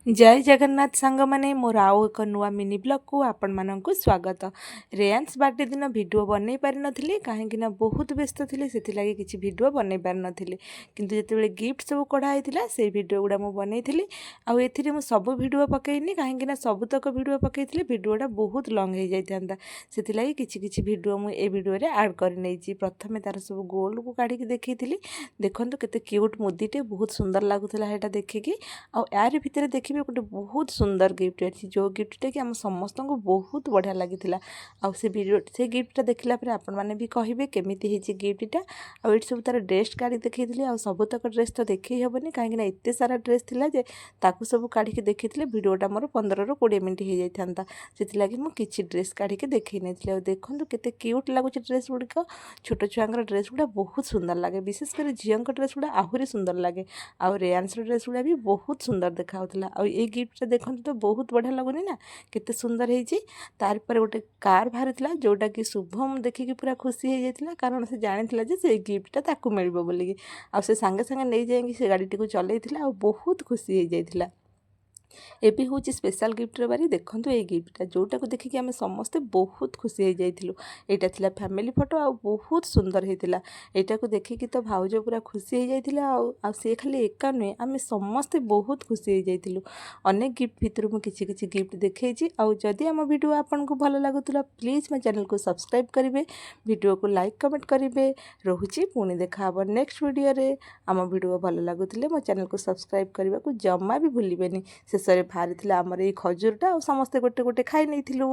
ଜୟ ଜଗନ୍ନାଥ ସାଙ୍ଗମାନେ, ମୋର ଆଉ ଏକ ନୂଆ ମିନି ବ୍ଲଗ୍କୁ ଆପଣମାନଙ୍କୁ ସ୍ୱାଗତ। ରେୟାନ୍ସ ବାର୍ଥଡେ ଦିନ ଭିଡ଼ିଓ ବନେଇ ପାରିନଥିଲି, କାହିଁକିନା ବହୁତ ବ୍ୟସ୍ତ ଥିଲି। ସେଥିଲାଗି କିଛି ଭିଡ଼ିଓ ବନେଇ ପାରିନଥିଲି। କିନ୍ତୁ ଯେତେବେଳେ ଗିଫ୍ଟ ସବୁ କଢ଼ା ହେଇଥିଲା, ସେଇ ଭିଡ଼ିଓ ଗୁଡ଼ା ମୁଁ ବନେଇଥିଲି। ଆଉ ଏଥିରେ ମୁଁ ସବୁ ଭିଡ଼ିଓ ପକେଇନି, କାହିଁକିନା ସବୁତକ ଭିଡ଼ିଓ ପକେଇଥିଲେ ଭିଡ଼ିଓଟା ବହୁତ ଲଙ୍ଗ୍ ହେଇଯାଇଥାନ୍ତା। ସେଥିଲାଗି କିଛି କିଛି ଭିଡ଼ିଓ ମୁଁ ଏ ଭିଡ଼ିଓରେ ଆଡ଼୍ କରିନେଇଛି। ପ୍ରଥମେ ତା'ର ସବୁ ଗୋଲ୍ଡକୁ କାଢ଼ିକି ଦେଖେଇଥିଲି। ଦେଖନ୍ତୁ, କେତେ କ୍ୟୁଟ୍ ମୁଦିଟେ, ବହୁତ ସୁନ୍ଦର ଲାଗୁଥିଲା ସେଇଟା ଦେଖିକି। ଆଉ ୟାରି ଭିତରେ ଦେଖିବେ, ଗୋଟେ ବହୁତ ସୁନ୍ଦର ଗିଫ୍ଟ ଅଛି, ଯେଉଁ ଗିଫ୍ଟଟା କି ଆମ ସମସ୍ତଙ୍କୁ ବହୁତ ବଢ଼ିଆ ଲାଗିଥିଲା। ଆଉ ସେ ଭିଡ଼ିଓ, ସେ ଗିଫ୍ଟଟା ଦେଖିଲା ପରେ ଆପଣମାନେ ବି କହିବେ କେମିତି ହେଇଛି ଗିଫ୍ଟଟା। ଆଉ ଏଇଠି ସବୁ ତା'ର ଡ୍ରେସ୍ କାଢ଼ି ଦେଖେଇଥିଲି। ଆଉ ସବୁତକ ଡ୍ରେସ୍ ତ ଦେଖେଇ ହେବନି, କାହିଁକିନା ଏତେ ସାରା ଡ୍ରେସ୍ ଥିଲା ଯେ ତାକୁ ସବୁ କାଢ଼ିକି ଦେଖିଥିଲେ ଭିଡ଼ିଓଟା ମୋର 15ରୁ 20 ମିନିଟ୍ ହେଇଯାଇଥାନ୍ତା। ସେଥିଲାଗି ମୁଁ କିଛି ଡ୍ରେସ୍ କାଢ଼ିକି ଦେଖେଇ ନେଇଥିଲି। ଆଉ ଦେଖନ୍ତୁ, କେତେ କ୍ୟୁଟ୍ ଲାଗୁଛି ଡ୍ରେସ୍ ଗୁଡ଼ିକ। ଛୋଟ ଛୁଆଙ୍କର ଡ୍ରେସ୍ ଗୁଡ଼ା ବହୁତ ସୁନ୍ଦର ଲାଗେ। ବିଶେଷ କରି ଝିଅଙ୍କ ଡ୍ରେସ୍ ଗୁଡ଼ା ଆହୁରି ସୁନ୍ଦର ଲାଗେ। ଆଉ ରେୟାନ୍ସର ଡ୍ରେସ୍ ଗୁଡ଼ା ବି ବହୁତ ସୁନ୍ଦର ଦେଖାଯାଉଥିଲା। ଆଉ ଏଇ ଗିଫ୍ଟଟା ଦେଖନ୍ତୁ ତ, ବହୁତ ବଢ଼ିଆ ଲାଗୁନି ନା? କେତେ ସୁନ୍ଦର ହେଇଛି। ତାପରେ ଗୋଟେ କାର୍ ବାହାରିଥିଲା, ଯେଉଁଟାକି ଶୁଭମ ଦେଖିକି ପୁରା ଖୁସି ହେଇଯାଇଥିଲା, କାରଣ ସେ ଜାଣିଥିଲା ଯେ ସେଇ ଗିଫ୍ଟଟା ତାକୁ ମିଳିବ ବୋଲିକି। ଆଉ ସେ ସାଙ୍ଗେ ସାଙ୍ଗେ ନେଇଯାଇକି ସେ ଗାଡ଼ିଟିକୁ ଚଲେଇଥିଲା ଆଉ ବହୁତ ଖୁସି ହେଇଯାଇଥିଲା। ଏବେ ହେଉଛି ସ୍ପେଶାଲ୍ ଗିଫ୍ଟର ବାରି। ଦେଖନ୍ତୁ ଏଇ ଗିଫ୍ଟଟା, ଯେଉଁଟାକୁ ଦେଖିକି ଆମେ ସମସ୍ତେ ବହୁତ ଖୁସି ହେଇଯାଇଥିଲୁ। ଏଇଟା ଥିଲା ଫ୍ୟାମିଲି ଫଟୋ ଆଉ ବହୁତ ସୁନ୍ଦର ହେଇଥିଲା। ଏଇଟାକୁ ଦେଖିକି ତ ଭାଉଜ ପୁରା ଖୁସି ହେଇଯାଇଥିଲା। ଆଉ ସିଏ ଖାଲି ଏକା ନୁହେଁ, ଆମେ ସମସ୍ତେ ବହୁତ ଖୁସି ହେଇଯାଇଥିଲୁ। ଅନେକ ଗିଫ୍ଟ ଭିତରୁ ମୁଁ କିଛି କିଛି ଗିଫ୍ଟ ଦେଖେଇଛି। ଆଉ ଯଦି ଆମ ଭିଡ଼ିଓ ଆପଣଙ୍କୁ ଭଲ ଲାଗୁଥିଲା, ପ୍ଲିଜ୍ ମୋ ଚ୍ୟାନେଲକୁ ସବସ୍କ୍ରାଇବ୍ କରିବେ, ଭିଡ଼ିଓକୁ ଲାଇକ୍, କମେଣ୍ଟ କରିବେ। ରହୁଛି, ପୁଣି ଦେଖା ହେବ ନେକ୍ସଟ ଭିଡ଼ିଓରେ। ଆମ ଭିଡ଼ିଓ ଭଲ ଲାଗୁଥିଲେ ମୋ ଚ୍ୟାନେଲକୁ ସବସ୍କ୍ରାଇବ୍ କରିବାକୁ ଜମା ବି ଭୁଲିବେନି। ଶେଷରେ ବାହାରିଥିଲା ଆମର ଏଇ ଖଜୁରଟା ଆଉ ସମସ୍ତେ ଗୋଟେ ଗୋଟେ ଖାଇ ନେଇଥିଲୁ।